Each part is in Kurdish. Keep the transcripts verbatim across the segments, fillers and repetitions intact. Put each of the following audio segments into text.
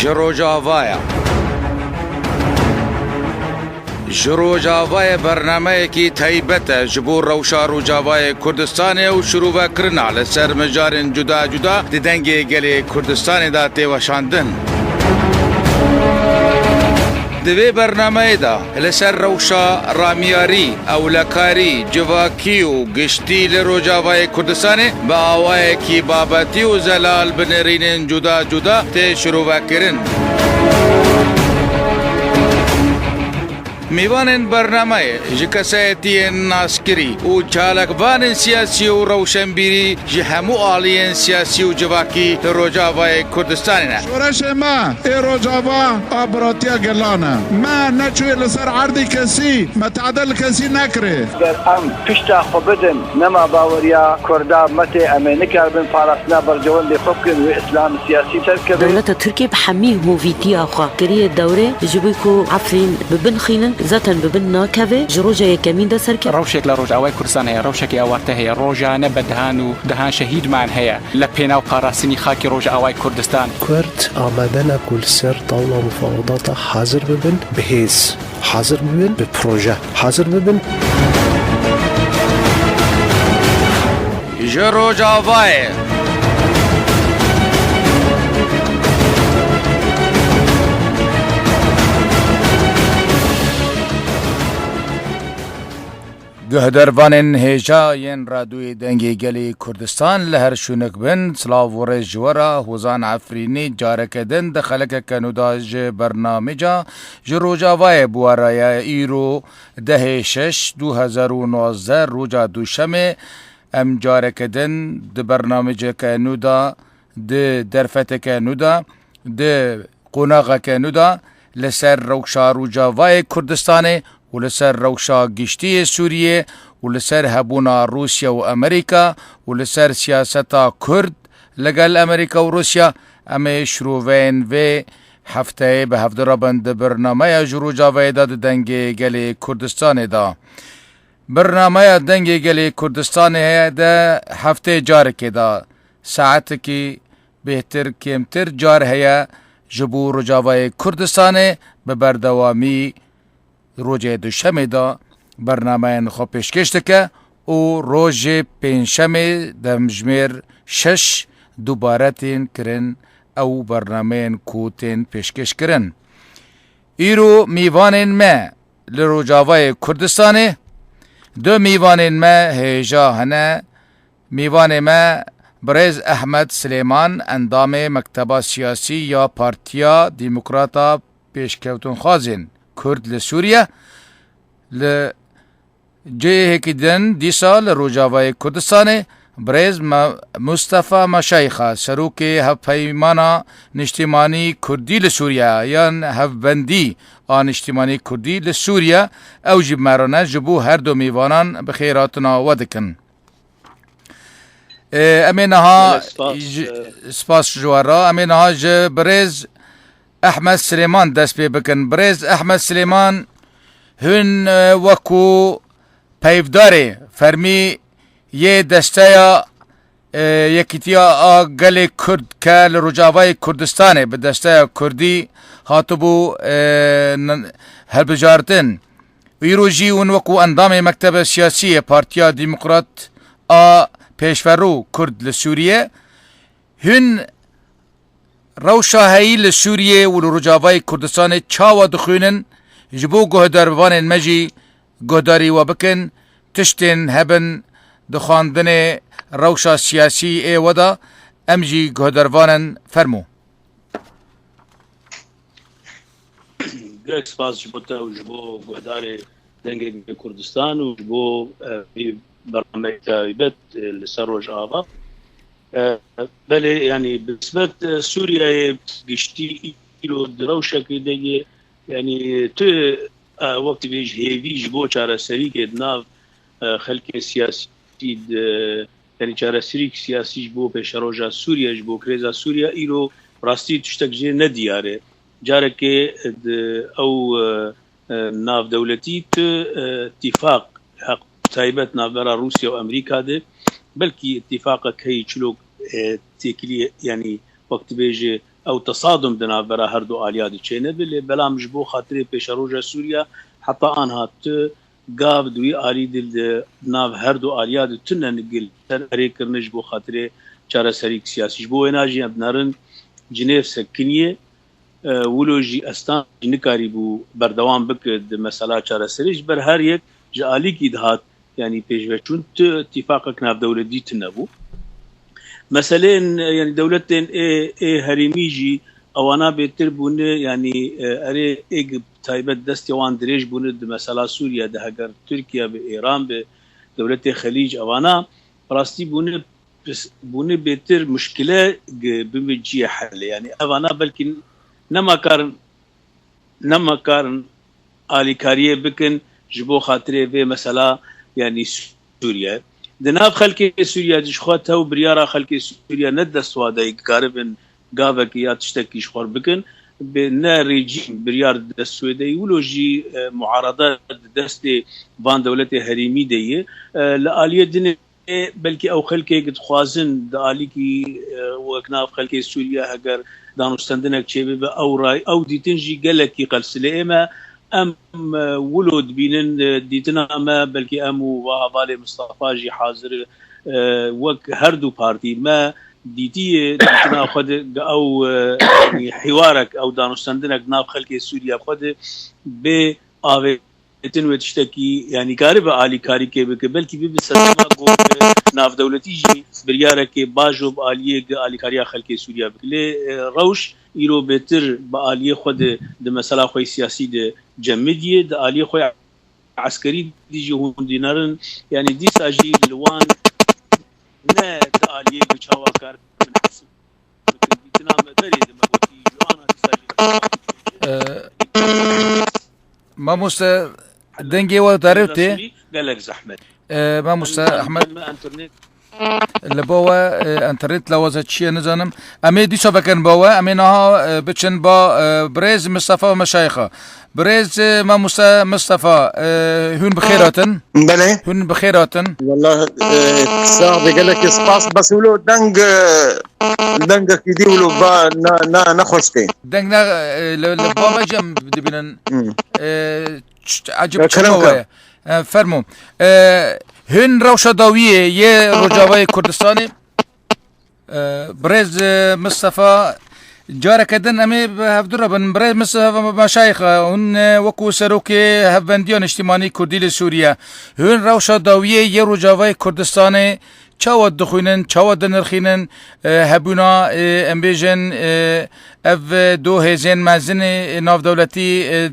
Ji Rojavayê. Ji Rojavayê bernameyekî taybet e ji bo rewşa Rojavayê Kurdistanê û şirove kirina li ser mijarên cuda cuda di Dengê Gelê Kurdistanê de tê weşandin. Di vê bernameyê de li ser rewşa ramiyarî, ewlekarî, civakî û giştî li Rojavayê Kurdistanê bi awayekî babetî û zelal bi nerînên cuda cuda tê şirovekirin. Mêvanên bernameyê ji kesayetiyên naskirî û çalakvanên siyasî û rewşenbîrî ji hemû aliyên siyasî û civakî li Rojavayê Kurdistanê ne. Şoreşê me ê Rojava a biratiya gelan e. Me neçûyê li ser erdê kesî, me tehdê li kesî nekirê. Ger em pişta xwe bidin, nema baweriya Kurda me tê, em ê nikaribin parastina berjewendê xwe bikin, wê îslam siyasî ser bikeve. Dewleta Tirkiyê bi hemî hovîtiya xwe kiriye dewrê, ji bo ku Efrîn bi bin xînin, zaten bi bin nakeve, ji roja yekemîn de serkeve. Rewşek li Rojavayê Kurdistan heye, rewşekî awarte heye, rojane bi dehan û dehan şehîdman heye li pênav parastinî xakî Rojavayê Kurdistan. Kurd amade ne ku li ser tawla mufawedata hazir bibin, bi hêz hazir bibin, bi proje hazir bibin. Ji Rojavayê. Guhdarvanên hêja yên Radyoyê Dengê Gelê Kurdistan li her şûnik bin, silav û rêz ji we re, Hozan Efrînî careke din di xelekeke nû de ji bernamêca Ji Rojavayê bi we re ye. Îro dehê şeş du hezar û nozdeh, roja duşemê, em careke din di bernamêceke nû de, di derfeteke nû de, di qonaxeke nû de li ser rewşa Rojavayê Kurdistanê û li ser rewşa giştî yê Sûriyê û li ser hebûna Rûsya û Amerîka û li ser siyaseta Kurd li gel Amerîka û Rûsya, em ê şiroveyên vê hefteyê bi hev dirabin di bernameya Ji Rojavayê de di Dengê Gelê Kurdistanê de. Bernameya Dengê Gelê Kurdistanê heye de heftê carekê de saetekî bêhtir kêmtir car heye ji bo Rojavayê Kurdistanê bi berdewamî rojê duşemê de bernameyên xwe pêşkêş dike û rojê pêncşemê demjimêr şeş dubare tên kirin ew bernameyên ku tên pêşkêş kirin. Îro mîvanên me li Rojavayê Kurdistanê, du mîvanên me hêja hene. Mîvanê me birêz Ehmed Silêman, endamê Mekteba Siyasî ya Partiya Demokrata Pêşkewtinxwazên Kurd li Sûriye, li cihekî din dîsa li Rojavayê Kurdistanê birêz Me-, Mustafa Meşayxa, serokê Hevpeymana Niştimanî Kurdî li Sûriye yan Hevbendî a Niştimanî Kurdî li Sûriye, ew jî bi me re ne, ji bo her du mîvanan bi xêr hatina we dikin. Ê, em ê niha Gelek spas, ji, e, spas ji we re. Em ê niha ji birêz Ehmed Silêman dest pê bikin. Birêz Ehmed Silêman, hûn, e, wekû peyvdarê fermî yê desteya, e, Yekîtiya a Gelê Kurd ke li Rojavayê Kurdistanê bi desteya Kurdî hatibû, e, n-, hilbijartin. Îro jî hûn wekû endamê Mektebe Siyasî yê Partiya Demokrat a Pêşverû Kurd li Sûriye, hûn rewşa heyî li Sûriyê û li Rojavayê Kurdistanê çawa dixwînin, ji bo guhdarvanên me jî guhdarî we bikin, tiştên hebin di xwendinê rewşa siyasî ê we de, em jî guhdarvan in, fermû. Gelek spas ji bo te û ji bo guhdarê Dengê Kurdistan û ji bo, e, vî bernameyê taybet, e, li ser Rojava. E, belê, yanî bi nisbet, e, Sûriyeyê giştî îro di rewşekê de ye, yanî tu, e, wek dibêjî hêvî ji bo çareserîkê di nav, e, xelkê siyasî de, yanî çareserîk siyasî ji bo pêşeroja Sûriye, ji bo krêza Sûriye îro rastî tiştek jê nediyar e. Carekê di ew, e, e, navdewletî tu, e, îtîfaq heq taybet navbera Rûsya û Amerîka de, belkî îtîfaqek heyî çilok, e, têkilî, yanî wek dibêje ew tesadum di navbera her du aliya de çênebe, lê belam ji bo xatirê pêşeroja Sûriya heta anha tu gav di wî alî de li nav her du aliya de tune li gel ser erê kirine ji bo xatirê çareserîk siyasî. Ji bo wêna jî em dinerin Cinêv sekiniyê, e, wilo jî Estan jî nikarîbû berdewam bike di mesela çareserî, ji ber her yek ji alîkî dihat, yanî pêşveçûn tu îtîfaqek navdewletî tune bû. Meseleyên, yanî dewletên ê, ê herêmî jî ewana bêtir bûne, yanî, e, erê ê gi taybet destê wan dirêj bûne di mesela Sûriye de, heger Tirkiye bi, Îran bi, dewletê Xelîc evana rastî bûne pis-, bûne bêtir muşkile gi-, bibe cihê helê. Yanî evana belkî nema karin, nema karin alîkariyê bikin ji bo xatirê vê mesela, yanî Sûriye. Di nav xelkê Sûriye de jixwe tew biryara xelkê Sûriye ne dest wa de ye, karibin gavekî ya tiştekî ji xwe bikin. Bi ne rejîm biryar di dest wê de ye, wilo jî, e, muarada di destê van dewletê herêmî de ye. E, li aliyê dinê belkî ew xelkê ku dixwazin di alîkî, e, wek nav xelkê Sûriye heger danûstendinek çêbibe, ew ray, ew dîtin jî gelekî qels e. Lê ême em, e, wilo dibînin, e, dîtina me, belkî em û va hevalê Mistefa jî hazir, e, wek her du partî me dîtiye dîtina xwe de, ew, e, yanî hîwarek, ew danûstendinek nav xelkê Sûriye xwe de bê avê Din wê tiştekî, yanî karibe alîkarîkê bike, belkî bibe sedema ku navdewletî jî biryarekê bajo bi aliyê gi alîkariya xelkê Sûriye bike. Lê, e, rewş îro bêtir bi aliyê xwe de di mesela xwe yê siyasî de cemidiyê, di aliyê xwe yê eskerî de jî hûn dînerin, yanî dîsa jî li wan ne di aliyê ku çawa kar min hesib bikin. Dîtina me berê de me gotî, ji ana dîsa jî Ee, Mamoste, dengê we derê tê. Gelek zehmet. Ee, Mamoste Ehmed, li bo we, e, enternet lawaza çi ye nizanim. Em ê dîsa vekin bo we, em ê niha, e, biçin ba, e, birêz Mistefa Meşayîxa. Birêz, e, Mamoste Mistefa, e, hûn bi xêr hatin. Belê. Hûn bi xêr hatin. Wallah, e, sax be, gelekî spas. Bes wilo deng, e, dengekî dî wilo va ne, ne, nexweş tê. Deng ne, e, li, li ba me cem dibînin. Hmm. E, ç-, ecib Ya, çima kerem waye? E, fermo. E, hûn rewşa dawiyê yê Rojavayê Kurdistanê, e, birêz, e, Mistefa, careke din em ê bi hevdu re bin. Birêz Mistefa Meşayîxa, hûn, e, wekû serokê Hevbendiya Niştimanî Kurdî li Sûriye, hûn rewşa dawiyê yê Rojavayê Kurdistanê çawa dixwînin, çawa dinirxînin, e, hebûna, e, em bêjin, e, ev, e, du hêzên mezin ê, e, navdewletî, e,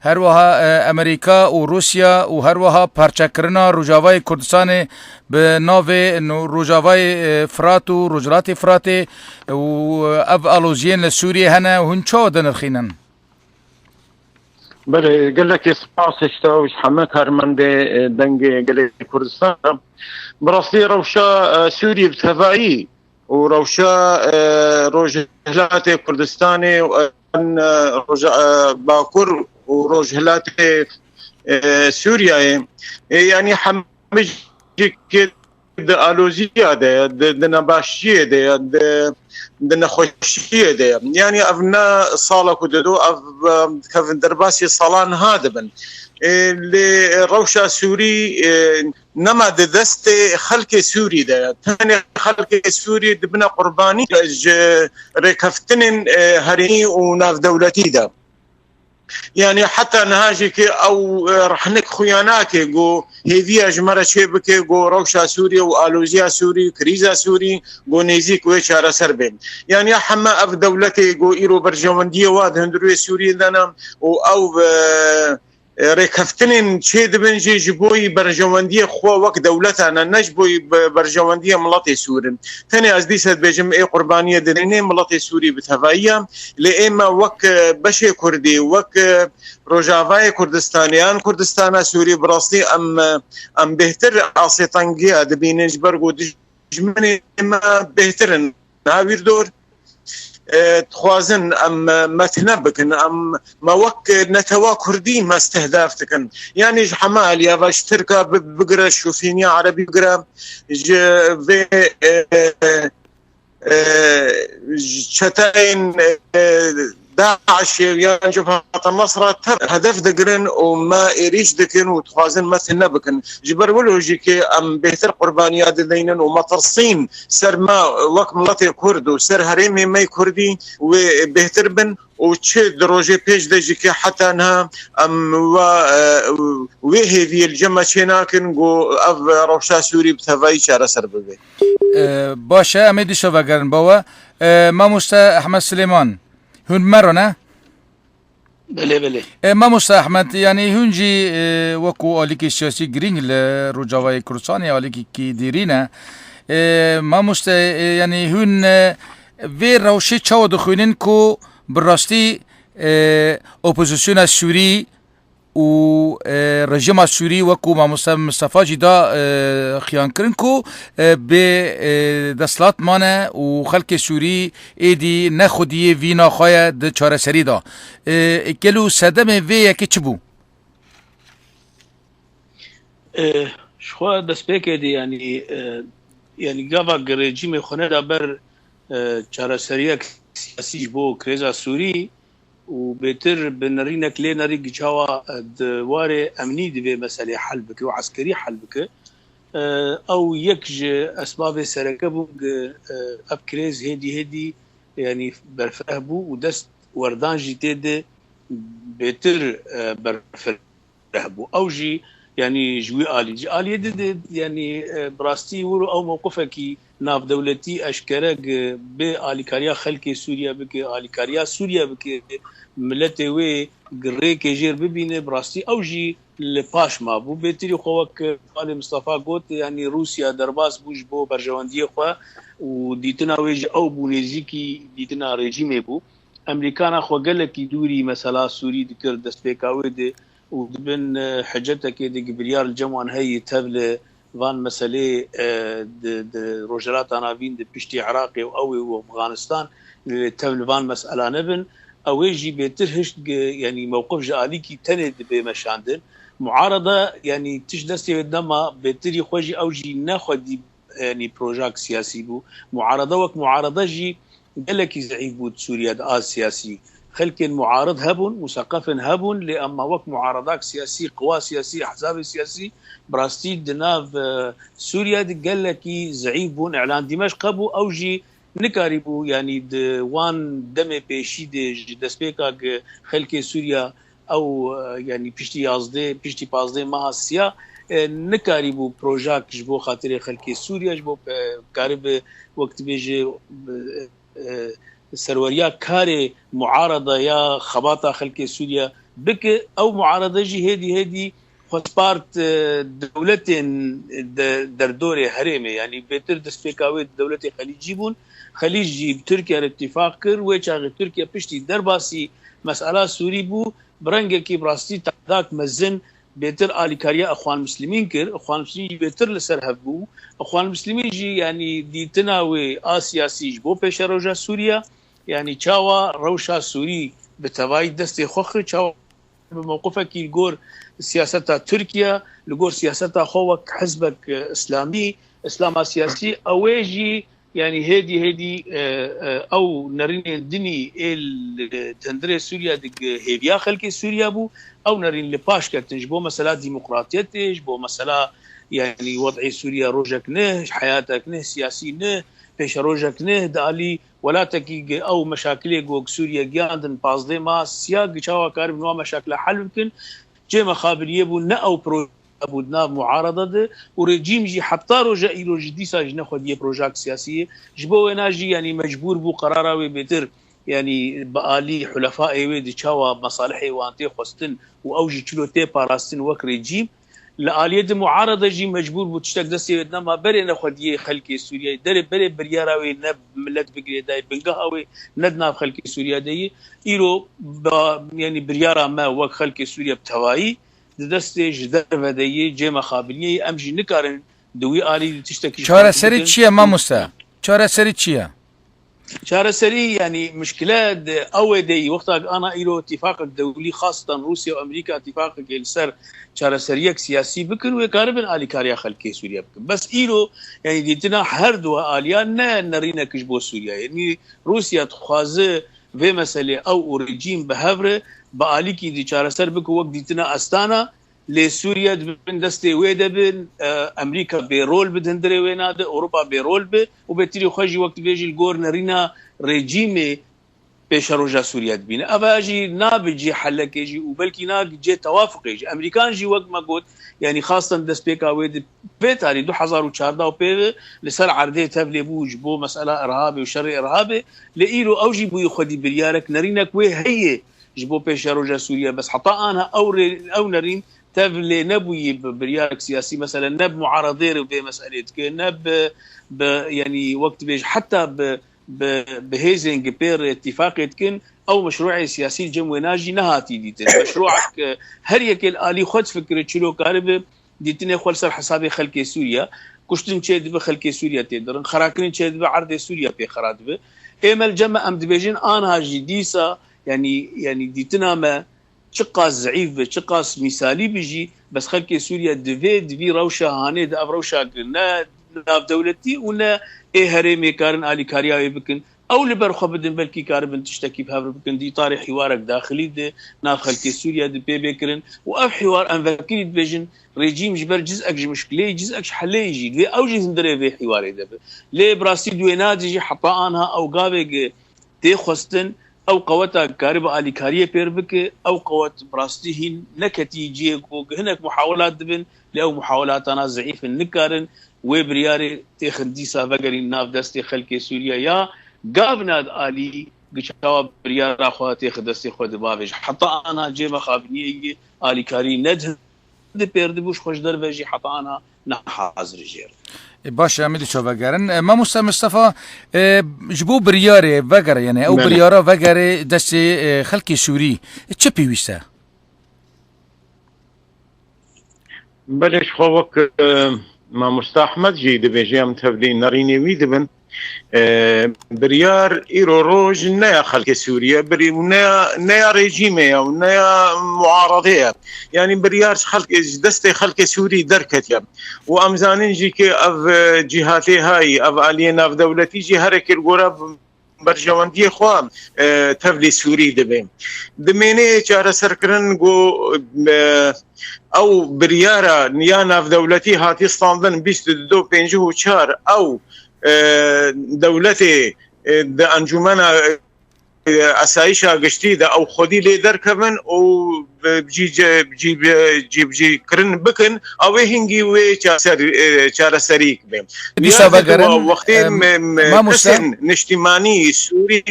her wiha, e, Amerîka û Rûsya û her wiha parçekirina Rojavayê Kurdistanê bi navê no-, Rojavayê, e, Firat û Rojhilatê Firatê û, e, ev aloziyên li Sûriyê hene, hûn çawa dinirxînin? Belê, gelekî spas ji te û ji heme karmendê, e, Dengê Gelê Kurdistan. Bi rastî rewşa, e, Sûriyê bi tevayî û rewşa, e, Rojhilatê Kurdistanê û, e, Roja-, e, Bakur û Rojhilatê, e, Sûriyeyê, e, yanî hemî jî di aloziya de ye, di, di nebaşiyê de ye, di, di nexweşiyê de ye. Yanî ev ne sala ku dido, ev, e, dikevin derbasî sala niha dibin. E, lê rewşa Sûrî, e, nema di destê xelkê Sûrî de ye. Tenê xelkê Sûrî dibine qurbanî ji rêkeftinên, e, herêmî û navdewletî de. Yanî heta niha jî ki ew, e, rehnik xuya nake, ku hêviya ji me re çê bike, ku rewşa Sûriyê û aloziya Sûrî, krîza Sûrî, ku nêzîk wê çareser bên. Yanî ya heme ev dewletê ku îro berjewendiyê wa di hundirê Sûriyê de ne û ew, e, e, rêkeftinên çê dibin jî ji bo yî berjewendiyê xwe wek dewleta ne, ne ji bo yî be-, berjewendiyê miletê Sûr in. Tenê ez dîsa dibêjim ê qurbaniyê didînê miletê Sûrî bi tevayî ye. Lê ê me wek, e, beşê Kurdî, wek, e, Rojavayê Kurdistanê yan Kurdistana Sûrî bi rastî em, e, em bêhtir asê tengiya dibînin ji ber ku dijminê me bêhtir in. Niha wî dor, e, dixwazin em, e, me tune bikin, em, me wek netewa Kurdî me stehdaf dikin. Yanî ji heme aliya ve, ji Tirka bi-, bigire, ji şofîniya Erebî bigire, ji vê, e, e, çeteyên, e, DAIŞê yan Cebheta Nesra tev hedef digirin û me êrîş dikin û dixwazin me tune bikin. Ji ber wilo jî ke em bêhtir qurbaniya dideynin û metirsîn ser me wek miletê Kurd û ser herêmê me Kurdî wê bêhtir bin û çi di rojê pêş de jî ke heta niha em we, e, wê hêviyê li cem me çênakin ku ev rewşa Sûrî bi tevayî çareser bibe. E, baş e, em ê dîsa vegerin ba we. E, mamoste Ehmed Silêman, hûn bi me re ne? Belê, belê. E, mamoste Ehmed, yanî hûn jî, e, wekû alîkî siyasî girîng li Rojavayê Kurdistanê, alîkî dêrî ne. E, mamoste, e, yanî hûn, e, vê rewşê çawa dixwînin ku bi rastî, e, opozisyona Sûrî û, e, rejîma Sûrî wekû mamoste Mistefa jî da, e, xiyankirin ku, e, bê, e, desthilat mane û xelkê Sûrî êdî ne xwediyê vîna xwe ye di çareserî de. E, gelo sedemê vê yekê çi bû? E, ji xwe destpêkê de, yanî, e, yanî gava rejîmê xwe neda ber, e, çareseriyek siyasî ji bo krêza Sûrî, û bêtir bi nerînek lê nerî giçawa, e, di warê emnî divê meselê hel bike û eskerî hel bike. E, ew yek ji esbabê sereke bû, gi, e, ev krêz hêdî hêdî, yanî berfireh bû û dest werdan jî tê de bêtir, e, berfireh bû. Ew jî, yanî ji wî alî, ji aliyê di, di, yanî, e, bi rastî wiro ew mewqifekî navdewletî eşkere gi-, bê alîkariya xelkê Sûriye bike, alîkariya Sûriye bike, miletê wê gi-, rêkê jêr bibîne, bi rastî ew jî li paş mabû. Bêtirî xwe wek Xalê Mistefa got, yanî Rûsya derbas bû ji bo berjewendiyê xwe û dîtina wê ji ew bû nêzîkî dîtina rejîmê bû. Emerîkana xwe gelekî dûrî mesela Sûrî dikir destpêka wê de û di bin, e, hicetekê de gi biryar li cem wan heyî tev li van meselê, e, di, di Rojhilata Navîn de piştî Iraqê û ew ê û Efxanistan, e, tev li van meselane bin. Ew ê jî bêtir hişt gi-, yanî mewqif ji alîkî tenê dibe meşandin. Muarada, yanî tişt destê wê nema, bêtirî xwe jî ew jî ne xwedî, yanî projak siyasî bû. Muarada wek muarada jî gelekî zeîf bû di Sûriye de a siyasî. Xelkên muarid hebûn, museqefin hebûn, lê ema wek muaradak siyasî, qiwa siyasî, ehzabê siyasî, bi rastî di nav, e, Sûriye de gelekî zeîf bûn. Îlan Dîmeşq hebû, ew jî nikarîbû, yanî di wan demê pêşî de ji destpêka gi-, xelkê Sûriye ew, e, yanî piştî yazdeh, piştî pazdeh meha siya, e, nikarîbû projak ji bo xatirê xelkê Sûriye, ji bo, e, karibe wek dibêje, e, e, serweriya karê muarada ya xebata xelkê Sûriye bike. Ew muarada jî hêdî hêdî xwe spart, e, dewletên de-, derdorê herêmê, yanî bêtir destpêka wê dewletê Xelîcî bûn. Xelîc jî bi Tirkiye re îtîfaq kir. Wê çaxê Tirkiye piştî derbasî mesela Sûrî bû, bi rengekî bi rastî tedak mezin bêtir alîkariya Ixwan Muslimîn kir. Ixwan Muslimîn jî bêtir li ser hev bû. Ixwan Muslimîn jî, yanî dîtina wê a siyasî ji bo pêşeroja Sûriye, yanî çawa rewşa Sûrî bi tevayî destê xwe xist, çawa bi mewqifekî li gor siyaseta Tirkiye, li gor siyaseta xwe wek hizbek, e, îslamî, îslama siyasî, ew ê jî, yanî hêdî hêdî, e, e, ew nerînên dinî ê li tendirê Sûriye de gi-, hêviya xelkê Sûriye bû. Ew nerîn li paş ketin ji bo mesela demokratiyetê, ji bo mesela, yanî wed'ê Sûriye rojek ne, heyatek ne, siyasî ne, pêşerojek ne, di alî welatekî gi-, ew meşakilê ku Sûriye giyandin pazdeh ma siya, gi çawa karibin wa meşakila hel bikin, cê mexabiriyê bû, ne ew proje bû di nav muarada de û rejîm jî heta roja îro jî dîsa jî nexwediyê projak siyasî ye. Ji bo wêna jî, yanî mecbûr bû qerara wê bêtir, yanî bi alî hulefaê wê de çawa mesalihê wan tê xwestin û ew jî çilo tê parastin wek rejîm. Li aliyê di muarada jî mecbûr bû tiştek destê wê nema, berê nexwediyê xelkê Sûriyeyê, derê berê biryara wê ne milet bigirê dayê bingeha wê, ne di nav xelkê Sûriye de yî. Îro ba, yanî biryara me wek xelkê Sûriye bi tevayî di destê ji derve de yê, cê mexabiriyê yê, em jî nikarin di wî alî tiştekî Çareserî çi ye mamoste? Çareserî çi ye? Çareserî, yanî mişkile di ew ê de yî, wexta ana îro îtîfaqek dewlî, xastan Rûsya û Amerîka îtîfaqekê li ser çareseriyek siyasî bikin, wê karibin alîkariya xelkê Sûriye bikin. Bes îro, yanî dîtina her du aliyan ne nerînek ji bo Sûriye. Yanî Rûsya dixwaze vê meselê ew û rejîm bi hev re bi alîkî di çareser bike wek dîtina Astana, lê Sûriye di bin destê wê de bin, e, Amerîka bê rol bi di hundirê wê nade, Ewropa bê rol bi û bêtirî xwe jî wek dibêjî li gor nerîna rejîmê pêşeroja Sûriye dibîne. Eva jî nabe cê helekê jî û belkî nabe cê tewafuqê jî. Amerîkan jî wek me got, yanî xastan destpêka wê di vê tarî du hezar û çardeh û pê ve li ser erdê tevlê bû ji bo mesela irhabê û şerê irhabê. Lê îro ew jî bûyî xwedî biryarek nerînek wê heye ji bo pêşeroja Sûriye. Bes heta anha ew rê-, ew nerîn tevlê nebûyî bi biryarek siyasî, mesela ne bi muaredê re vê meselê dike, ne bi, bi, yanî wek dibêj heta bi, bi, bi hêzên gi pê re îtîfaqê dikin, ew meşrûê siyasî li cem wêna jî nehatî dîtin. Meşrûek, e, her yekê li alî xwe difikire çilo karibe dîtinê xwe li ser hesabê xelkê Sûriye. Kuştin çêdibe, xelkê Sûriye tê dirin. Xerakirin çêdibe, erdê Sûriye pê xera dibe. Ê me li cem me em dibêjin, anha jî dîsa, yanî, yanî dîtina me çiqas zeîf be, çiqas mîsalî be jî, bes xelkê Sûriye divê, di vî rewşa hanê de ev rewşa ne navdewletî û ne ê herêmê karin alîkariya wê bikin. Ew li ber xwe bidin, belkî karibin tiştekî bi hev re bikin. Di îtarê hîwarek daxilî de nav xelkê Sûriye de pê bê kirin û ev hîwar em vekirî dibêjin, rejîm ji ber cizek ji muşkileyê, cizek ji heleyê jî divê ew jî hundirê vê hîwarê de be. Lê bi rastî di wêna de jî heta anha ew gavê gi tê xwestin, ew qeweta karibe alîkariyê pêr bike, ew qewet bi rastî hîn neketî cihê ku hinek muhawelat dibin, lê ew muhawelatana zeîf in, nikarin wê biryarê têxin dîsa vegerîn nav destê xelkê Sûriye ya gavna di alî gi çawa biryara xwe têxi destê xwe di bavêje. Heta ana cê mexabiniyê alîkarî ne di di pêr dibû, ji xwe ji derve jî heta ana nehazir jêr. E, baş e, em ê dîsa vegerin. E, Mamoste Mistefa, e, ji bo biryarê vegere, yani ew Belê. biryara vegere destê, e, xelkê Sûrî, çi pêwîst e? Belê, ji xwe wek, e, Mamoste Ahmed jî dibêje, em tevlî nerînê wî dibin. E, biryar îro roj ne ya xelkê Sûriye, birî-, û ne ya, ne ya rejîmê ye û ne ya muaredê ye. Yanî biryar ji xelkê, ji destê xelkê Sûrî derketiye. Û em zanin jî ki ev, e, cîhatê hayî, ev aliyê navdewletî jî herekê li gora berjewendiyê xwe, e, tevlî Sûrî dibe. Dimêne çareserkirin ku, e, ew biryara ya navdewletî hatî standin bîst û du pêncî û çar, ew, e, dewletê, e, di encûmena, e, esayîşa giştî de ew xwedî lê derkevin û bi cî-, cî-, cî-, cîbicîkirin bikin, ew ê hingî wê çaser-, e, çareserî bibe. Dîsa Niyazi vegerin, Dua, wextê em, me, me, mamoste. kesên niştîmanî Sûrî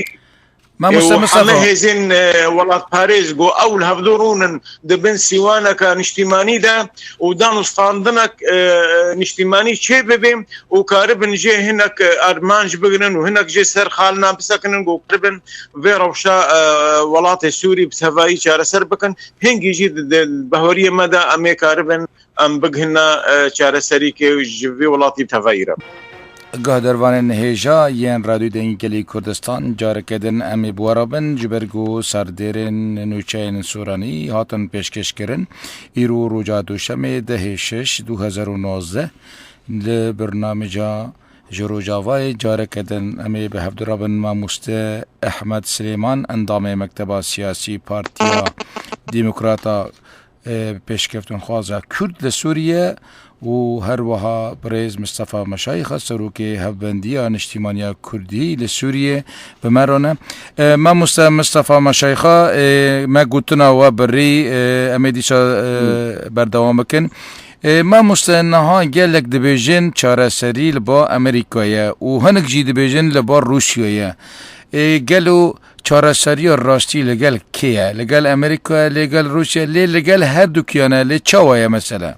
Mamoste û Mustafa. heme hêzên, e, welatparêz ku ew li hevdû rûnin di bin sîwaneka niştîmanî de û dan û standinek, e, niştîmanî çê bibe û karibin jê hinek, e, armanc bigrin û hinek jê ser xalina bisekinin ku karibin vê rewşa, e, welatê Sûrî bi tevayî çareser bikin. Hingî jî di, di, di bahweriyê me de em ê karibin em bigihine, e, çareserîkê ji vî welatî bi tevayî re. Guhdarvanên hêja yên Radyo Dengî Gelî Kurdistan, careke din em ê bi we re bin, ji ber ku serdêrên nûçeyên soranî hatin pêşkêşkirin. Îro roja Duşemê dehê şeş du hezar û nozdeh li birnameca ji Rojavayê careke din em ê bi hevdu re bin. Mamoste Ehmed Silêman, endamê Mekteba Siyasî Partiya Demokrata e, pêşkeftinxwaza Kurd li Sûriye û her wiha birêz Mistefa Meşayîxa, serokê Hevbendiya Niştîmaniya Kurdî li Sûriye bi me re ne. E, Mamoste Mistefa Meşayîxa, e, me gotina we birî, e, em ê dîsa, e, Hı. berdewam bikin. E, mamoste, niha gelek dibêjin çareserî li ba Amerîka ye û hinek jî dibêjin li ba Rûsya ye. E, gelo çareseriya rastî li gel kê ye? Li gel Amerîka ye, li gel Rûsya, lê li gel her dukiyan e, lê çawa ye mesele?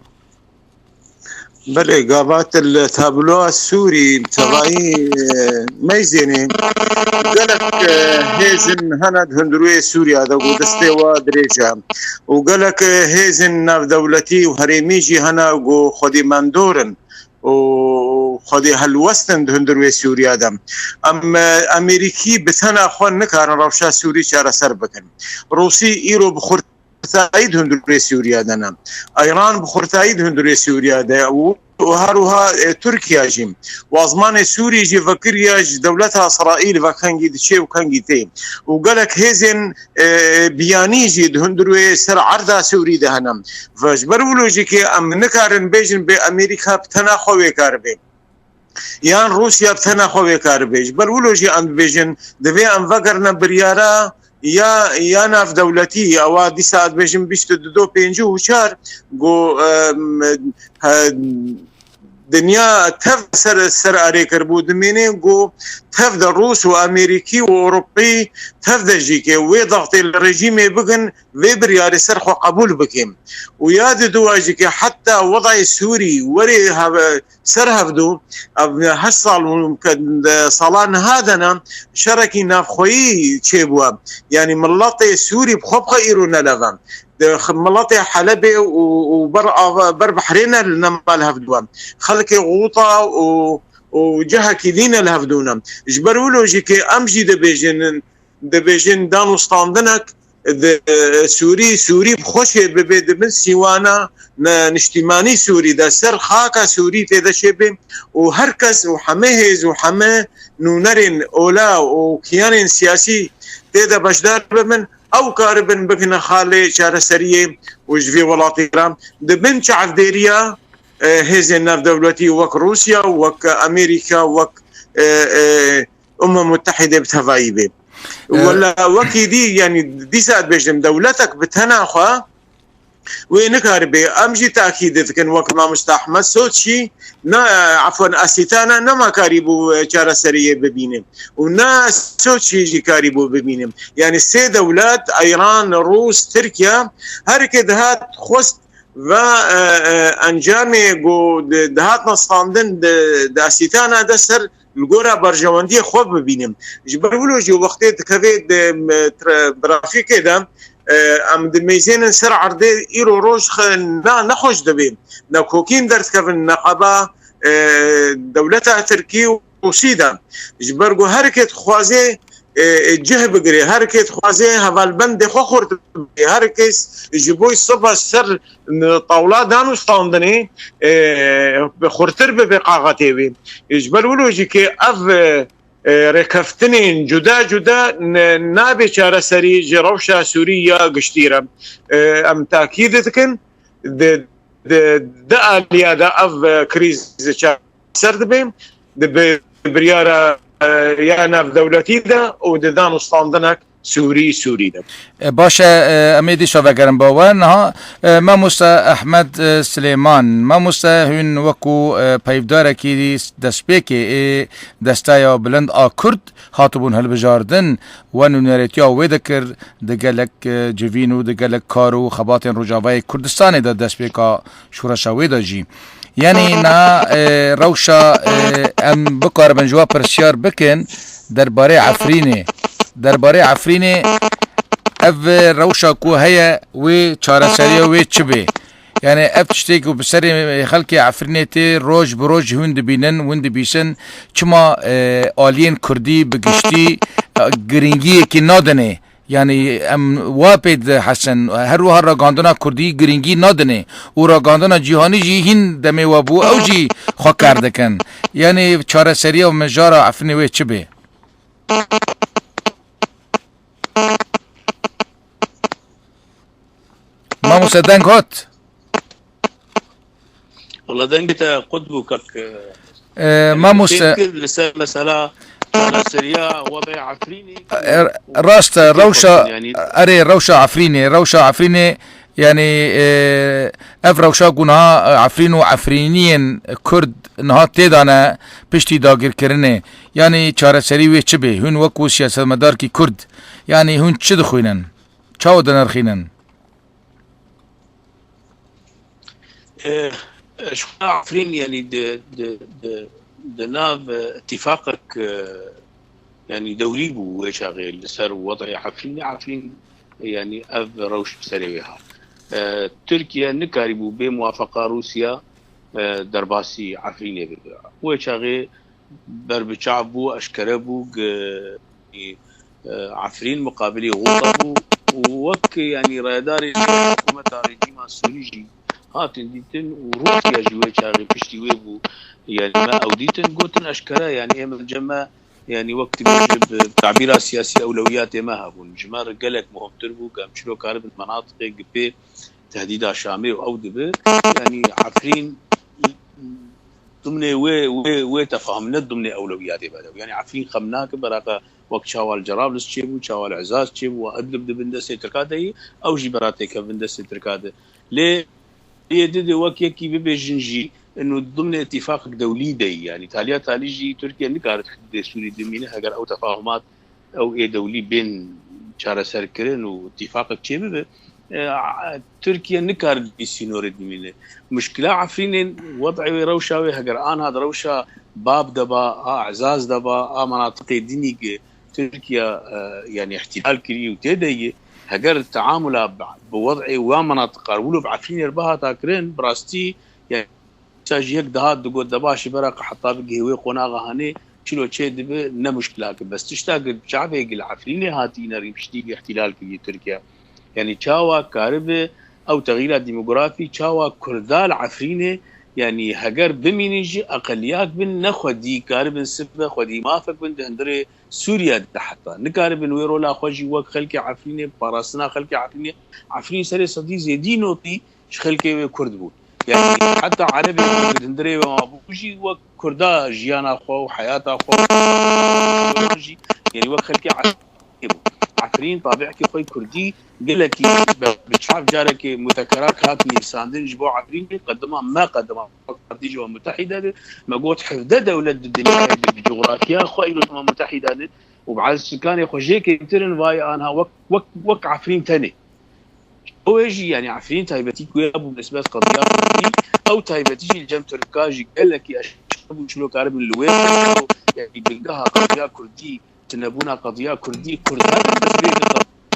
Belê, gavat li tabloya Sûrî, bi tevayî, e, meyzênê. Gelek, e, hêzin hene di hundirûyê Sûriya de ku destê we dirêj e. Û gelek, e, hêzin navdewletî û herêmî jî hene ku xwedî mendor in. û xwedî helwestin di hundir wê Sûriya de. Em, e, Amerîkî bi tena xwe nikarin rewşa Sûrî çareser bikin. Rûsî îro bi xurtayî di hundir wê Sûriya de ne. Îran bi xurtayî di hundir wê Sûriya de û, û her wiha, e, Tirkiye jî. Û ezmanê Sûrî jî vekiriya ji dewleta Îsraîl ve kengî diçe û kengî tê. Û gelek hêzên, e, biyanî jî di hundir wê ser erda Sûrî de hene. Ve ji ber wilo jî ke em nikarin bêjin bê Amerîka bi tena xwe wê kar bê. Yan Rûsya bi tena xwe wê kar bê. Ji ber wilo jî em dibêjin, divê em vegerine biryara ya, ya navdewletî, ewa dîsa dibêjin bîst û du do pêncî û çar, ku, em, he, dinya tev ser, ser arê kiribû. Dimêne ku tev de Rûs û Amerîkî û Ewropî tev de jî ke wê daxtê li rejîmê bikin, vê biryarê ser xwe qebûl bikin. Û ya diduwa jî ke heta wedayê Sûrî werê heve-, ser hevdû, ev heşt sal û ke di sala niha de ne, şerekî navxweyî çêbûye. Yanî miletê Sûrî bi xwe bi xwe îro ne lev e. Di x-, miletê Helebê û, û ber ava, ber behrê ne li nema li hevdû e. Xelkê Xûta û, û cihekî dî ne li hevdû ne. Ji ber wilo jî ke em jî dibêjin, dibêjin danûstandinek di, e, Sûrî, Sûrî bi xwe çê bibe di bin sîwana ne, niştîmanî Sûrî de, ser xaka Sûrî tê de çêbe û her kes û heme hêz û heme nûnerên ola û kiyanên siyasî tê de beşdar bibin, ew karibin bikine xalê çareseriyê û ji vê welatê re di bin çavdêriya, e, hêzên navdewletî wek Rûsya, wek Amerîka, wek, e, e, Umem Mutehîde bi tevayî bê. E, Wela wekî dî, yanî dîsa dibêjim, dewletek bi tena xwe wê nikaribe. Em jî takîd dikin, wek mamoste Ehmed, Soçî ne, efwen, Asîtana nema karîbû çareseriyê bibîne û ne Soçî jî karîbû bibîne. Yanî sê dewlet, Îran, Rûs, Tirkiye, her ke dihat xwest ve, e, e, encamê ku di-, dihatne standin di, di Asîtana de ser li gora berjewendiyê xwe bibînim. Ji ber wilo jî wextê dikeve di, em, tra-, trafîkê de, e, em dimeyzênin ser erdê, îro roj xe-, na nexweş dibe. Ne kokîn derdikevin, ne qeba, e, dewleta Tirkî û Rûsî de. Ji ber ku her kê dixwaze, e, e, cih bigire, her kê dixwaze hevalbendê xwe xurt bigire, her kes ji bo siva ser tawla danûstandinê, e, xurtir bibe qaxetê wê. Ji ber wilo jî ke ev, e, e, rêkeftinên cuda cuda ne, nabe çareserî ji rewşa Sûrî ya giştî re. E, em takîd dikin, di, di, di aliya de ev, e, krîz çareser dibe, di bi-, biryara, e, ya navdewletî de û di danûstandinek Sûrî, Sûrî de. E, baş e, e, em ê dîsa vegerin ba we. Niha, e, mamoste Ehmed, e, Silêman. Mamoste, hûn wekû, e, peyvdarekî destpêkê ê Desteya Bilind a Kurd hatibûn hilbijardin, we nûnerêtiya wê dikir di gelek, e, civîn û di gelek kar û xebatên Rojavayê Kurdistanê de destpêka şoreşa wê de jî. Yanî na, e, rewşa, e, em bikaribin ji we pirsyar bikin derbarê Efrînê. Derbarê Efrînê ev rewşa ku heye wê çareseriya wê çi bê? Yanî ev tiştê ku bi serê xelkê Efrînê tê roj bi roj hûn dibînin, hûn dibîsin, çima, e, aliyên Kurdî bi giştî, e, girîngiyekî nadinê? Yanî em wa pê dihesin, her wiha ragandina Kurdî girîngî nadinê û ragandina cîhanî jî hîn demê we bû, ew jî xwe kar dikin. Yanî çareseriya mijara Efrînê wê çi bê? Mamoste, deng hat? Wala dengê te qut bû, kak, e, Ee, yani, mamoste, fêm kir li ser mesela çareseriya webê Efrînê. E, rast e, rewşa, yani, erê, rewşa Efrînê, rewşa Efrînê, yani, e, ev rewşa ku niha, e, Efrîn û Efrîniyên Kurd niha tê de ne piştî dagirkirinê. Yani çareserî wê çi bê? Hûn wekû siyasetmedarkî Kurd, yani hûn çi dixwînin? Çawa dinirxînin? E, e, ji xwe Efrîn, yanî di, di, di, di nav, e, îtîfaqek, e, yanî dewrî bû wê çaxê li ser wedê Efrînê. Efrîn, yanî ev rewş bi serê wê hat. E, Tirkiye nikarîbû bê muwafeqa Rûsya e, derbasî Efrînê bibe. Wê çaxê berbiçav bû, eşkere bû, g-, e, Efrîn muqabilî Xûta bû û wek, yanî, rayedarê hikûmeta rejîma Sûrî jî hatin dîtin û Rûsya jî wê çaxê piştî wê bû. Yanî me ew dîtin, gotin eşkere, yanî ê min cem me, yanî wek dibêje bi tabîra siyasî ewlewiyatê me hebûn. Ji me re gelek muhimtir bû, ku em çilo karibin menatiqê gipê tehdîda Şamê û ew dibe. Yanî Efrîn dimnê wê, wê, wê tefahum ne dimnê ewlewiyatê bede. Yanî Efrîn xem nake, beraqa wek çawa li Cerablus çêbû, çawa li Ezaz çêbû, wa Idlib di bin destê Tirka de yî, ew jî bera têkevin destê Tirka de. Lê yê di de wek yekî bibêjin jî, inu dimnê îtîfaqek dewlî de yî. Yanî taliya talî jî Tirkiye nikare di Sûrî dimîne, heger ew tefahumat ew ê dewlî bên çareserkirin û îtîfaqek çêbibe, e, a, Tirkiye nikare di vî sînorê dimîne. Muşkila Efrînê, wed'ê wê, rewşa wê, heger anha di rewşa Bab de ba, a Ezaz de ba, a menatiqê dinî ki Tirkiye, e, yanî îhtîlal kirî û tê de yî, heger teamula bi, bi wed'ê wa menatiqa wilo bi Efrînê re bihata kirin, bi rastî, yanî, Sa jî yek dihat digot, de baş e, bera ku heta bigihê wê qonaxa hanê, çilo çê dibe, ne muşkilak e. Bes tişta ku çavê ku li Efrînê hatî îne rî piştî ku îhtîlal kiriye Tirkiye. Yanî çawa karibe ew texîra demografî, çawa Kurda li Efrînê, yanî heger bimînin jî eqeliyak bin, ne xwedî karibin sibe, xwedî mafek bin di hundirê Sûriye de heta. Nikaribin wê rola xwe jî wek xelkê Efrînê, parastina xelkê Efrînê. Efrîn serê sedî zêdî notî ji xelkê wê Kurd bûn. Yanî heta Erebê ku di hundirê wê mabû jî wek Kurda jiyana xwe û heyata xwe wan jî, yanî wek xelkê Efrînê bû. Efrîn tabiekî xwe Kurdî gelekî bi, bi çav carekê mutekerak hat nivîsandin ji bo Efrînê, qedima me, qedima wek Partî ji Umema Mutehîde de me got hevdeh dewlet di dinyayê de bi coxrafiya xwe îro Umema Mutehîde de û bi ezkanê xwe jê kêmtir in, vay anha wek, wek, wek Efrîn tenê. Ew ê jî, yanî Efrîn taybetî ku ya bû nisbet qediya Kurdî, ew taybetî jî li cem Tirka jî gelekî eşkere bû, çilo karibin li wê, yanî bingeha qediya Kurdî, tunebûna qediya Kurdî, Kurd her destpêk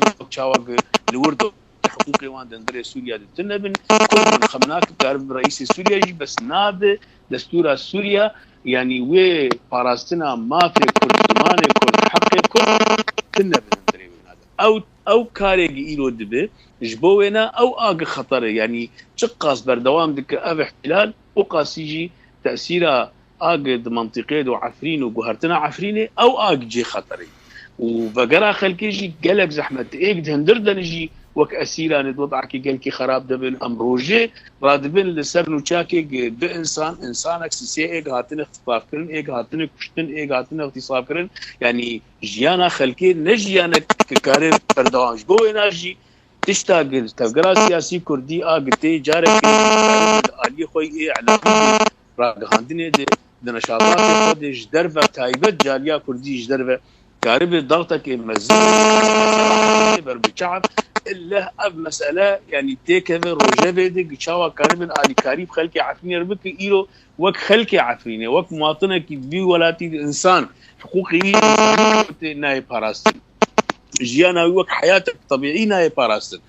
dikin, çawa ku li wir de hiqûqê wan di hundirê Sûriye de tune bin, Kurd bin xem nake, karibin reîsê Sûriye jî, bes nabe destûra Sûriye, yanî wê parastina mafê Kurd, zimanê Kurd, heqê Kurd tune bin hundirê wê nade. Ew ew karê gi îro dibe, ji bo wêna ew a gi xeter e, yanî çiqas berdewam dike ev îhtîlal, û qasî jî tesîra a gi di mentiqê de û Efrîn û guhertina Efrînê, ew a gi cê xeter e. Û vegera xelkê jî gelek zehmet e. Êk di hundir de ne jî wek esîran ê di wed'akê gelkî xerab de bin, em rojê radibin li ser nûçakê gi du însan, însanek sisê êk hatine îxtisafkirin, êk hatine kuştin, êk hatine îxtisafkirin. Yanî jiyana xelkê ne jiyanek ki kare berdewam. Ji bo wêna jî tişta gi tevgera siyasî kurdî a gi tê carekê aliyê xwe yê îlamî de, ragihandinê de, di neşatatê xwe de ji derve taybet caliya kurdî ji derve karibe dawtekê mezin berbiçav. Illeh ev mesele, yanî têkeve rojevê de gi çawa karibin alîkarî bi xelkê Efrînê re bike, îro wek xelkê Efrînê, wek muwatinekî vî welatî de însan, hiqûqê wî însanî tê nayê parastin. Jiyana wî wek heyatek tebîî nayê parastin.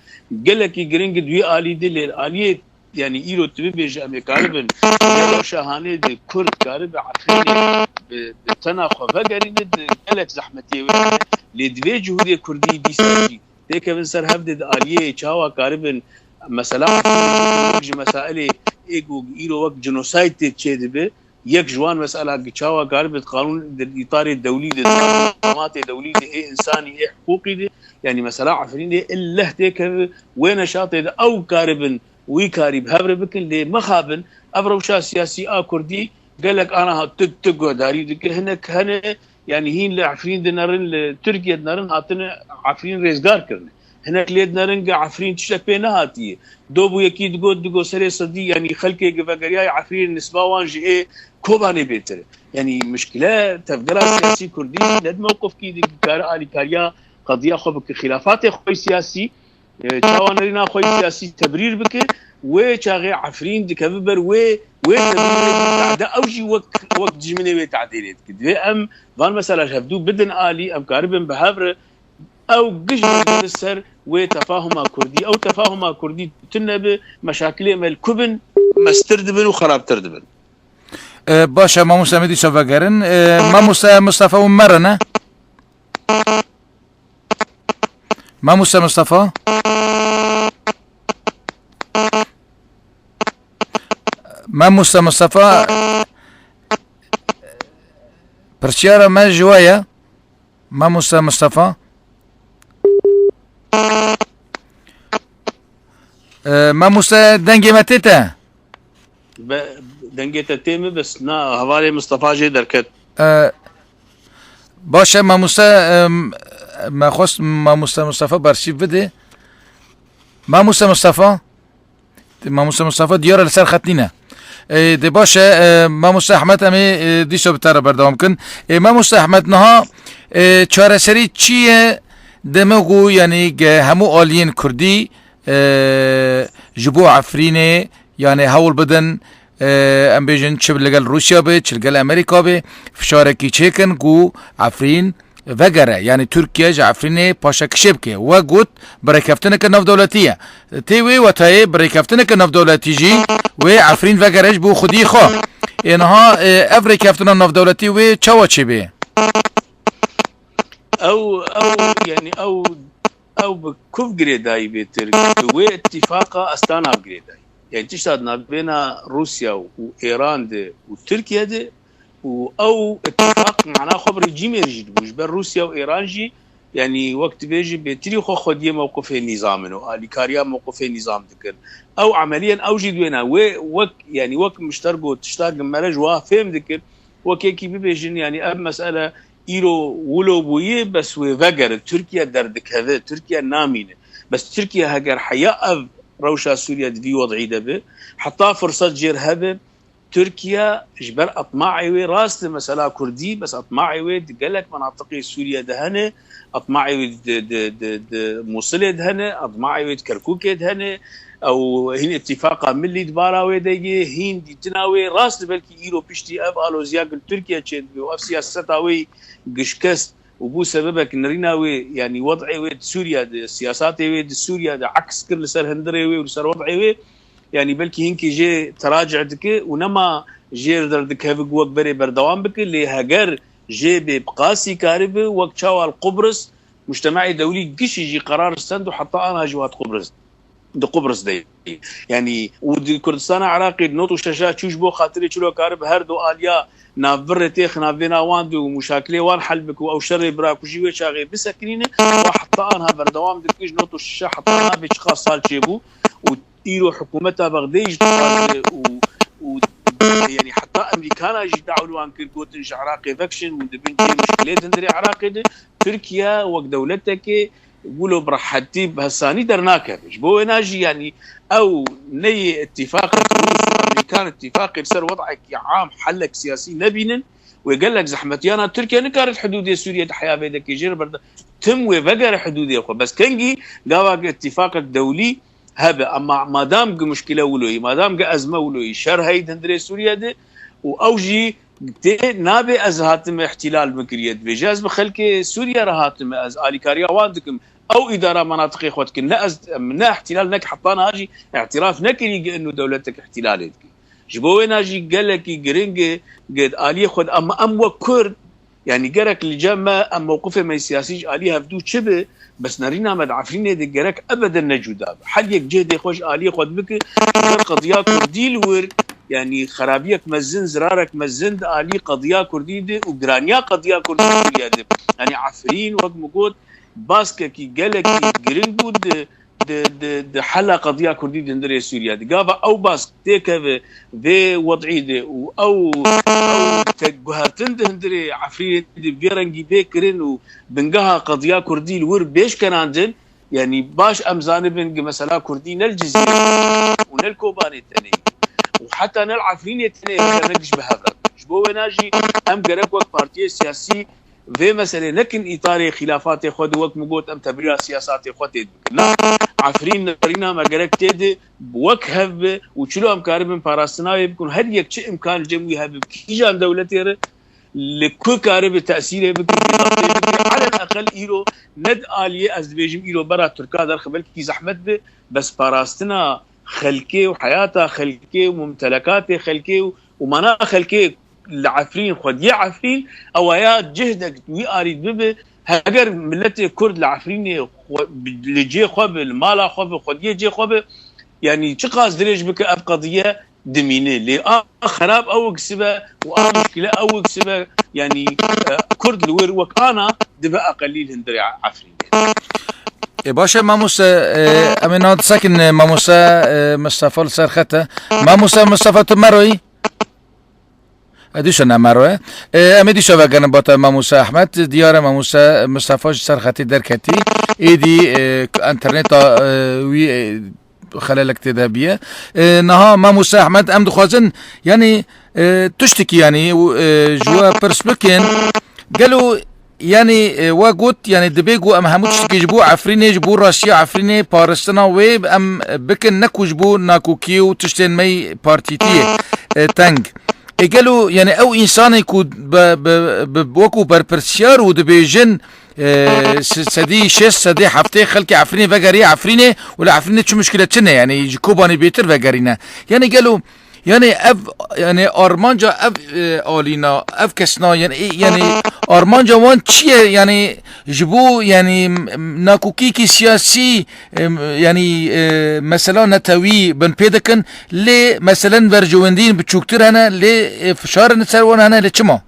Gelekî giring e di wî alî de, lê aliyê, yanî îro tu bibêje em ê karibin, ya şahanê de Kurd karibe Efrînê bi, bi tena xwe vegerîne, di gelek zehmetiyê wê hene. Lê divê cihûdê Kurdî dîsa jî têkevin ser hev de di aliyê çawa karibin mesela Efrînê ji mesailê ê ku îro wek genosayd tê çêdibe, yek ji wan mesela gi çawa karibe di qanûn, di îtarê dewlî de, di qamatê dewlî de, ê însanî, ê hiqûqî de, yanî mesela Efrînê illeh têkeve wê neşatê de ew karibin wî karî bi hev re bikin, lê mixabin ev rewşa siyasî a kurdî gelek aniha tu, tu guhdarî dike, hinek hene, yanî hîn li Efrîn dinerin, li Tirkiye dinerin, hatine Efrîn rêzgar kirine. Hinek lê dinerin gi Efrîn tiştek pê nehatiye. Do bû yekî digot, digot serê sedî, yanî xelkê gi vegeriyaye Efrînê nisba wan ji ê Kobanê bêtir e. Yanî mişkile tevgera siyasî kurdî ne di mewqifkî de kare alîkariya qediya xwe bike, xîlafatê xwe siyasî, e, çawa nerîna xwe siyasî tebrîr bike, wê çaxê Efrîn dikeve ber wê, wê tebrîrê tade ew jî wek, wek dijminê wê tadê lê dike. Divê em van mesela ji hevdû bidin alî, em karibin bi hev re ew gişt li ser wê tefahuma kurdî. Ew tefahuma kurdî tune bi, meşakilê me li ku bin, mestir dibin û xerabtir dibin. E, baş e, mamoste, em ê dîsa vegerin. E, mamoste Mustafa û me re ne? Mamoste Mustafa? Mamoste Mustafa, pirsiyara me ji we ye. Mamoste Mustafa. E, mamoste, dengê me tê te? Be, dengê te tê min, bes na, hevalê Mistefa jê derket. E, baş e, mamoste, e, me xwest mamoste Mistefa bersîv bide. Mamoste Mistefa? Mamoste Mistefa diyar e, li ser xet nîne. E, de baş e, e, mamoste Ehmed, em ê, e, dîsa bi te re berdewam kin. E, mamoste Ehmed, niha, e, çareserî çi ye? Deme ku, yanî, ge hemû aliyên Kurdî, e, ji bo Efrînê, yanî, hewl bidin, e, em bêjin, çi li gel Rûsya be, çi li gel Amerîka be, fişarekî çêkin ku Efrîn vegere, yanî Tirkiye ji Efrînê paşekişê bike. We got, bi rêkeftineke navdewletî ye. Tê wê wetayê, bi rêkeftineke navdewletî jî wê Efrîn vegere ji bo xwedî xwe. Ê niha, e, ev rêkeftina navdewletî wê çawa çêbê? Ew, ew, yanî ew, ew bi kuv girêdayî bê Tirk, bi wê îtîfaqa ez ta nav girêdayî. Yanî tişta di navbêna Rûsya û Êran de û Tirkiye de û ew îtîfaq mana xwe bi rejîmê jî dibû. Ji ber Rûsya û Êran jî, yanî wek dibêjin, bêtirî xwe xwediyê mewqifê nîzam in û alîkariya mewqifê nîzam dikin. Ew emeliyen ew jî di wêna wê wek, yanî wek min ji te re got, tişta ku me re ji wa fêm dikir, wek yekî bibêjin, yanî ev mesele îro wilo bûye, bes wê vegere, Tirkiye derdikeve, Tirkiye namîne. Bes Tirkiye heger heya ev rewşa Sûriye di vî wed'î de be, heta firsat jêr hebe, Tirkiye ji ber etmaê wê, rast e mesela Kurdî, bes etmaê wê di gelek menatiqê Sûriye de hene, etmaê wê di, di, di, di Mûsilê de hene, etmaê wê di Kerkûkê de hene, ew hîn îtîfaqa milî di bara wê de ye, hîn dîtina wê, rast e belkî îro piştî ev aloziya ku li Tirkiye çêdibe û ev siyaseta wê gişkest û bû sebebek nirîna wê, yanî wed'ê wê di Sûriye de, siyasatê wê di Sûriye de aks kir li ser hundirê wê û li ser wed'ê wê, yanî belkî hinkî jê teraci dike û nema jêr derdikeve ku wek berê berdewam bike, lê heger jê bê bi qasî karibe, wek çawa li Qubris, mujtemaê dewlî gişî jî qerar stend û heta ana jî hat Qubris, di Qubris de. Yanî û di Kurdistana Iraqê di not û şeşa çû ji bo xatirê çilo karibe her du aliya navbirê têx navbêna wan de û muşakilê wan hel bike û ew şerê birakujî wê çaxê bisekinîne, wa heta anha berdewam dike, ji not û şeşa heta anha bê çiqas sal çêbû û îro hikûmeta Bexdeyê jî dixwaze û, û, yanî heta Amerîkana jî dawî li wan kir, gotin ji Iraqê vekişin, hûn dibin cihê muşkilê di hundirê Iraqê de. Tirkiye wek dewletekê wilo bi rehetî, bi hesanî dernakeve. Ji bo wêna jî, yanî ew neyê îtîfaqek Rûs û Amerîkan îtîfaqê li ser wed'ekî am, helek siyasî nebînin, wê gelek zehmetiyana Tirkiye nikare di hidûdê Sûriye de heya vê dekê jê re berde, tim wê vegere hidûdê xwe. Bes kengî gava ku îtîfaqek dewlî hebe, ema madam ku muşkile wilo ye, madam ku ezme wilo ye, şer heye di hundirê Sûriye de û ew jî tê nabe ez hatime îhtîlal bikiriye, dibêje ez bi xelkê Sûriye re hatime, ez alîkariya wan dikim. Ew îdara menatiqê xwe dikin. Ne ez, em ne îhtîlal, ne heta niha jî îtiraf nekirî ku inu dewletek îhtîlalê dike. Ji bo wêna jî gelekî giring e ku di aliyê xwe de, em, em wek Kurd, yanî gerek li cem me, em mewqifê me siyasî ji alî hevdû çi be, bes nerîna me di Efrînê de gerek ebeden ne cuda be. Her yek cêhdê xwe ji aliyê xwe dibike, ji ber qediya Kurdî li wir, yanî xerabiyek mezin, zirarek mezin di alî qediya Kurdî de û giraniya qediya Kurdî Sûriye de. Yanî Efrîn, wek min got, baskekî gelekî giring bû di, di, di, di hela qediya Kurdî di hundirê Sûriye de. Gava ew bask têkeve vê wed'î de û ew, ew têkguhertin di hundirê Efrînê de vê rengî bê kirin û bingeha qediya Kurdî li wir bê şkenandin, yanî baş em zanibin ku mesela Kurdî ne li Cizîrê û ne li Kobanê tenê û heta ne li Efrînê tenê gerek ji bi hev re bin. Ji bo wêna jî em gerek wek partiyê siyasî vê meselê nekin îtarê xîlafatê xwe de, wek min got, em tebîra siyasatê xwe tê dikin. Na, Efrîn nerîna me gerek tê de wek hev be û çilo em karibin parastina wê bikin. Her yek çi îmkan li cem wî hebe, bi kîjan dewletê re, li ku karibe tesîrê bike, bî zextê bike. Alel eqel îro ne di aliyê, ez dibêjim îro bera Tirka derxe belkî zehmet be, bes parastina xelkê û heyata xelkê û mumtelekatê xelkê û, û mana xelkê li Efrîn, xwediyê Efrîn, ew ya cihnek wî arî bibe, heger miletê Kurd li Efrînê xwe, li cê xwe be, li mala xwe be, xwediyê cê xwe be, yanî çiqas dirêj bike ev qediye dimîne. Lê a xerab ew sibe û a muşkile ew sibe, yanî, e, Kurd li wir wek ana dibe eqelî li hundirê Efrînê. Ê, baş e, mamoste, e, em ê niha disekin, e, mamoste, e, Mistefa li ser xet e. Mamoste Mistefa, tu meroyî? E, dîsa ne mero ye. E, em ê dîsa vegerin bata mamoste Ehmed. Diyar e mamoste Mistefa ji ser xetî derketî. Êdî, e, interneta, e, wî, e, xelelek tê de biye. E, niha mamoste Ehmed, em dixwazin, yanî, e, tiştekî, yanî, e, ji we pirs bikin. Gelo, yanî, e, we got, yanî, dibê ku em hemû tiştekî ji bo Efrînê, ji bo rastiya Efrînê, parastina wê em bikin, ne ku ji bo nakokiyê û tiştên me yî partîtiyê, e, teng. E, gelo, yanî, ew însanê ku be, be, be, wekû berpirsiyar û dibêjin, e, se-, sedî şêst, sedî heftê xelkê Efrînê vegeriye Efrînê û li Efrînê çi muşkile çi ne, yanî, ji Kobanê bêtir vegerîne. Yanî, gelo, yanî, ev, yanî, armanca ev, e, alîna, ev kesna, yanî, e, yanî, armanca wan çi ye? Yanî, ji bo, yanî, m-, m-, nakokiyekî siyasî, e, m-, yanî, e, mesela netewî binpê dikin, lê meselen berjewendiyên biçûktir hene, lê, e, fişarên ser wan hene, lê çima?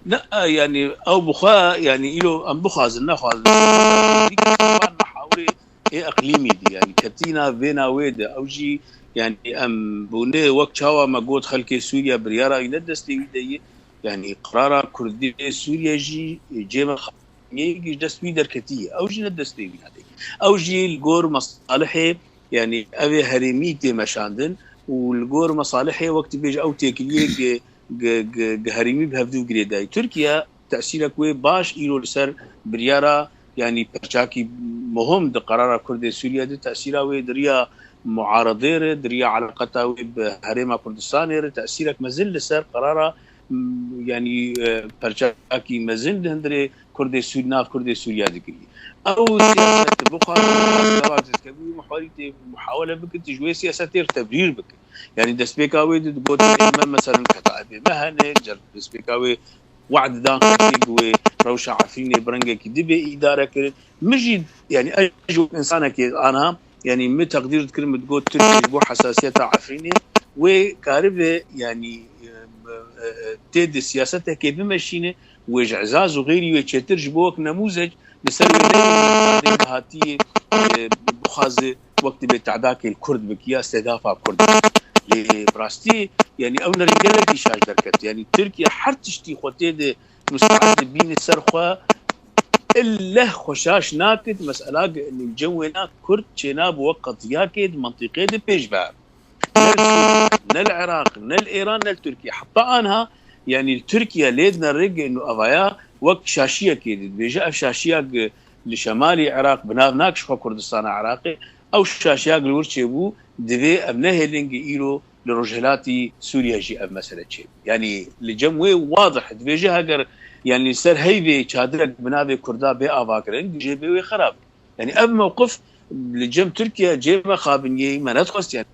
Ne, e, yanî, ew bi xwe, yanî, îro em bixwazin, nexwazin, van mihawirê ê eqlîmî de, yanî, ketîna vêna wê de, ew jî, yanî, em bûne wek çawa me got, xelkê Sûriye biryara wî ne destê wî de ye, yanî, qirara Kurdê Sûriye jî, cê me xapiyê ji dest wî derketiye, ew jî ne destê wî de ye. Ew jî li gor mesalihê, yanî, ev ê herêmî tê meşandin û li gor mesalihê wek dibêje ew têkiliyê gi, gi, gi, gi herêmî bi hevdû girêdayî. Tirkiye tesîrek wê baş îro li ser biryara, yanî perçakî muhim di qerara Kurdê Sûriye de tesîra wê di riya muaredê re, di riya eleqeta wê bi Herêma Kurdistanê re tesîrek mezin li ser qerara, m, yanî, e, perçakî mezin di hundirê Kurdê Sû-, nav Kurdê Sûriye digirî. Ew siyaset bixwaze, gava dizkevî û muharî tê muhawele bikin, tu ji wê siyasetê re tebrîr bikin. Yanî destpêka wê di, digotin, ê me, meselen, ketaibê me hene, cer-, destpêka wê we'd dan xelkê ku wê rewşa Efrînê bi rengekî dibê îdare kirin. Min jî, yanî, ez ji wek insanekê ana, yanî, min teqdîr dikirim, min digot, Tirkiye ji bo hesasiyeta Efrînê wê karibe, yanî, e, e, e, tê di siyasetekê bimeşîne, wê ji Ezaz û xeyrî wê çêtir ji bo wek nemûzec li ser wê neyê, hatiye, e, bixwaze wek dibê tedakê li Kurd bike ya stêdafa Kurd bike. Lê bi rastî, yanî ew nerî gelekî şaş derket. Yanî Tirkiye her tiştî xwe tê de muste'ed dibîne ser xwe, illeh xwe şaş nakit, mesela li cem wêna Kurd çênabe wek qetiyakê di mentiqê de pêş ve. Ne li Sûriye, ne li Iraq, ne li Îran, ne li Tirkiye. Heta anha, yanî li Tirkiye lê dine rê ino evaya wek şaşiyekê dibêje. Ev şaşiya li şemalî Iraq bi nav nak ji xwe Kurdistana Iraqê. Ew şaşiya li wir çêbû, divê ev nehêlin gi îro li rojhilatî Sûriye jî ev mesele çêbe. Yanî li cem wê wadih dibêje heger, yanî li ser heyvê çadirek bi navê Kurda bê avakirin, jê bê wê xerab. Yanî ev mewqif li cem Tirkiye cê me xabiniyê me nedixwest, yanî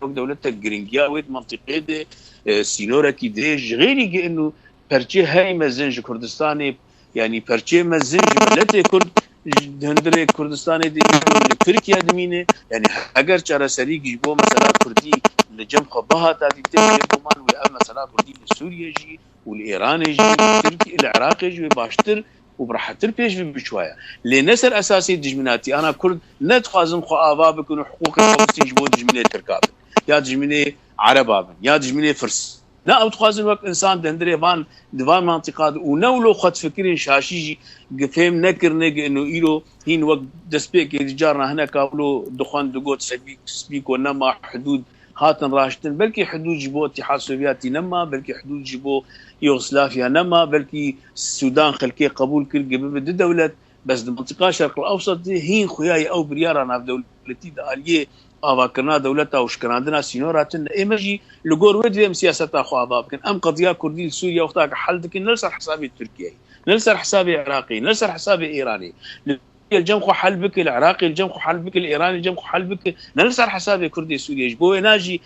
wek dewletek giringiya wê di mentiqê de, e, sînorekî dirêj, ji xêrî gi inu perçê herî mezin ji Kurdistanê, yanî perçê mezin ji miletê Kurd, ji hundirê Kurdistanê de li Tirkiye dimîne. Yanî heger çareserî ji bo mesela Kurdî li cem xwe bihata dîtin, bêguman wê ev mesela Kurdî li Sûriye jî û li Îranê jî, li Tirkiye, li Iraqê jî wê baştir û bi rehettir pêş ve biçûya. Lê ne ser esasê dijminatî. Ana Kurd ne dixwazin xwe ava bikin û hiqûqê xwe bistîn ji bo dijminê Tirka bin, ya dijminê Ereba bin, ya dijminê Firs. Ne, ew dixwazin wek insan di hundirê van, di van mentiqa de û ne wilo xwe difikirin şaşî jî gi fêm nekirine gi ino îro hîn wek destpêkê di carna hineka wilo dixwend digot sebî, spîko nema hidûd hatin raştin. Belkî hidûd ji bo Îtîhad Sovyetî nema, belkî hidûd ji bo Yugoslavya nema, belkî Sûdan xelkê qebûl kir gi bibe di dewlet, bes di mintiqa Şerq el Ewsat de hîn xuya ye ew biryara navdewletî di aliyê avakirina dewleta û şikinandina sînora tune. Ê me jî li gor wê divê em siyaseta xwe ava bikin. Em qediya Kurdî li Sûriye wexta ke hel dikin, ne li ser hesabê Tirkiyeyê, ne li ser hesabê Iraqê, ne li ser hesabê Îranê. Li li cem xwe hel bike, li Iraqê li cem xwe hel bike, li Îranê li cem xwe hel bike, ne li ser hesabê Kurdê Sûriyê. Ji bo wêna jî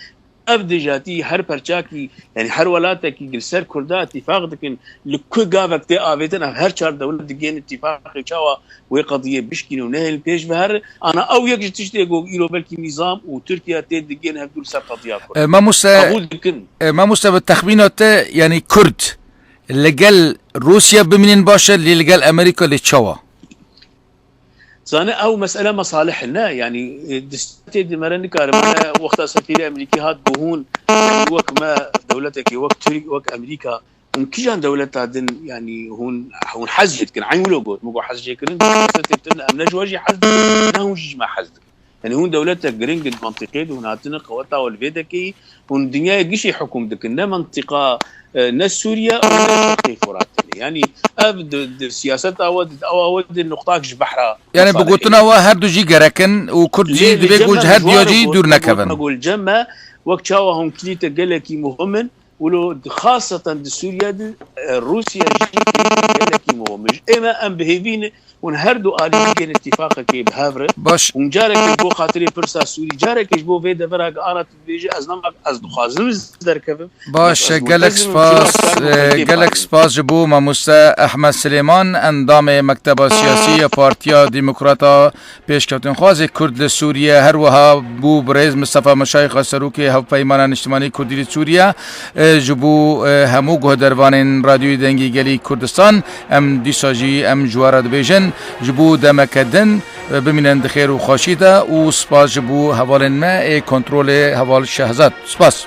ev dijatî her perçakî, yanî her welatekî li ser Kurda îtîfaq dikin, li ku gavek tê avêtin, ev her çar dewlet digihên îtîfaqê çawa wê qediyê bişkînin û nehêlin pêş ve here. Ana ew yek ji tiştê ku îro belkî nîzam û Tirkiye tê digihên hevdû li ser qediya Kurd. E, mamoste, qebûl dikin. E, mamoste, bi texmîna te, yanî Kurd li gel Rûsya bimînin baş e, lê li gel Amerîka lê çawa? Zane ew mesele mesalih ne, yanî, e, di tê di me re nikaribûne wexta sefîrê Amerîkî hat got hûn, yanî wek me dewletekê, wek Tirk, wek Amerîka, hûn kîjan dewleta din, yanî hûn, hûn hez jê dikin? Eyn wilo got, min got hez jê kirin, siyasetê tune, em ne ji we jî hez dikin, ne hûn jî ji me hez dikin. Yanî hûn dewletek giring in di mentiqê de, hûn hatine qeweta we li vê dekeyî, hûn dinyayê gişî hukûm dikin, ne mentiqa, e, ne Sûriye û ne Şerqê Furat têne. Yanî ev di, di siyaseta we, di dawa we de nuqtak ji behra. Yanî bi gotina we her du jî gerek in û Kurd jî divê ku ji her diya jî dûr nekevin. Me got li cem me, wek çawa hûn kilîte gelekî muhim in, wilo xaseten di Sûriye de, e, Rûsya jî gelekî muhim in. Ji ê me em bi hêvî ne, hûn her du alî bigihên îtîfaqekê bi hev re. Baş. Hûn carekê ji bo xatirê pirsa Sûrî, carekê ji bo vê devera ku ana tu dibêjî, ez nema, ez dixwazim ez derkevim. Baş, gelek spas, e, gelek spas ji bo mamoste Ehmed Silêman, endamê Mekteba Siyasî ya Partiya Demokrata Pêşkeftinxwazê Kurd li Sûriye, her wiha bû birêz Mistefa Meşayîxa Serokê Hevpeymana Niştimanî Kurdî li Sûriye, e, ji bo, e, hemû guhdarvanên Radyoyê Dengê Gelî Kurdistan, em dîsa jî em ji we re dibêjin, ji bo demeke din, e, bimînin di xêr û xweşî de û spas ji bo hevalên me ê kontrolê, heval Şehzad. Spas.